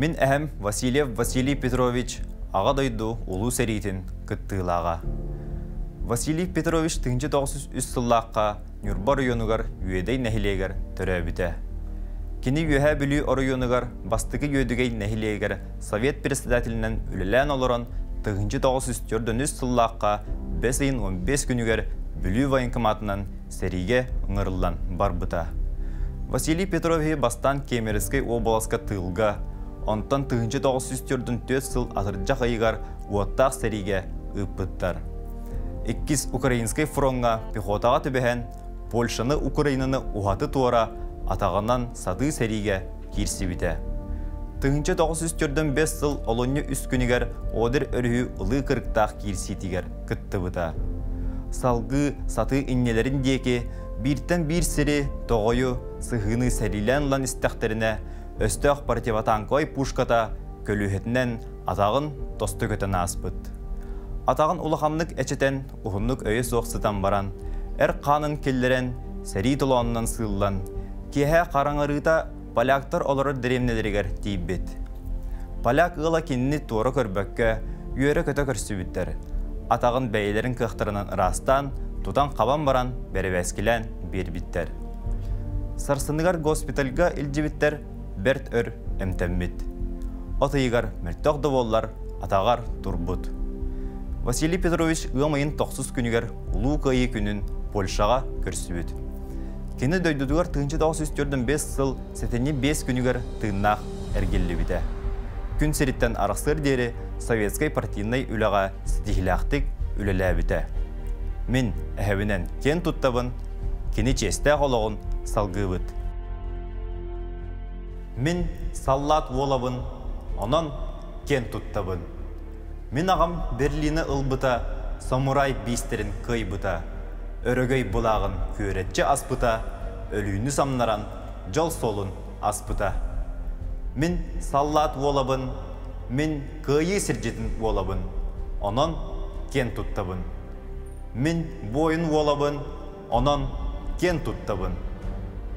Мин эһэм Васильев Василий Петрович Аҕа дойду Улуу сэриитин кыттыылааҕа. Василий Петрович 1903 сыллаахха Ньурба оройуонугар Үөдэй нэһилиэгэр төрөөбүтэ. Кини Үөһээ Бүлүү оройуонугар Бастакы Үөдүгэй нэһилиэгэр совет председателинэн үлэлээн олорон 1943 сыллаахха бэс ыйын 15 күнүгэр Бүлүү военкоматынан сэриигэ ыҥырыллан барбыта. Василий Петровиһы бастаан Кемеровскай уобаласка тыылга, онтон 1944 сыл атырдьах ыйыгар уоттаах сэриигэ ыыппыттар. Иккис Украинскай фроҥҥа пехотаҕа түбэһэн, Польшаны Украинаны уһаты-туора атаҕынан сатыы сэриигэ киирсибитэ. 1945 сыл олунньу үс күнүгэр Одер өрүһү ылыы кырыктаах киирсиитигэр кыттыбыта. Салгыы сатыы иннилэрин диэки бииртэн биир сири, тоҕойу, сыһыыны сэриилээн ылан истэхтэринэ, өстөөх противотанковай пушката көлүөһэтинэн атаҕын тосту көтөн ааспыт. Атаҕын улаханнык эчэтэн, уһуннук өйө суох сытан баран, эр хаанын киллэрэн, сэрии толоонунан сыыллан, киэһэ хараҥарыыта поляктар олорор дэриэбинэлэригэр тиийбит. Поляк ыала кинини туора көрбөккө, үөрэ-көтө көрсүбүттэр. Атаҕын бэйэлэрин кыахтарынан ыраастаан, тутан-хабан баран бэрэбээскилээн биэрбиттэр. Сарсыныгар госпитальга илдьибиттэр, бэрт өр эмтэммит. От ыйыгар мөлтөх да буоллар, атаҕар турбут. Василий Петрович ыам ыйын тохсус күнүгэр Улуу Кыайыы күнүн Польшаҕа көрсүбүт. Кини дойдутугар 1945 сыл сэтинньи 5 күнүгэр тыыннаах эргиллибитэ. Күн сириттэн арахсыар диэри советскай партийнай үлэҕэ ситиһиилээхтик үлэлээбитэ. Мин эһэбинэн киэн туттабын, кини чиэстээх олоҕун салгыыбыт. Мин саллаат уолабын, онон киэн туттабын. Мин аҕам Берлины ылбыта, самурай биистэрин кыайбыта, өрөгөй былааҕын күөрэччи аспыта, өлүүнү самнаран дьол суолун аспыта. Мин саллаат уолабын, мин кыайыы сирдьитин уолабын, онон киэн туттабын. Мин буойун уолабын, Онон киэн туттабын.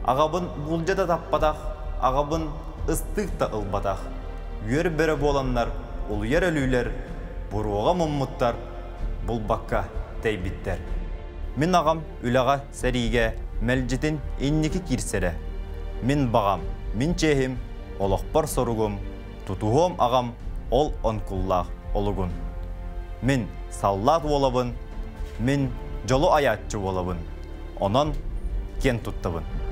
Аҕабын буулдьа да таппатах, аҕабын ыстыык да ылбатах. Үөр бөрө буоланнар улуйар өлүүлэр, буруоҕа муммуттар, булбакка тэйбиттэр. Мин аҕам үлэҕэ, сэриигэ мэлдьитин инники киирсэрэ. Мин баҕам, мин чиэһим, олохпор соругум, тутуһуом аҕам ол онкуллаах олугун. Мин саллаат уолабын, мин дьолу айааччы буолабын. Онон киэн туттабын.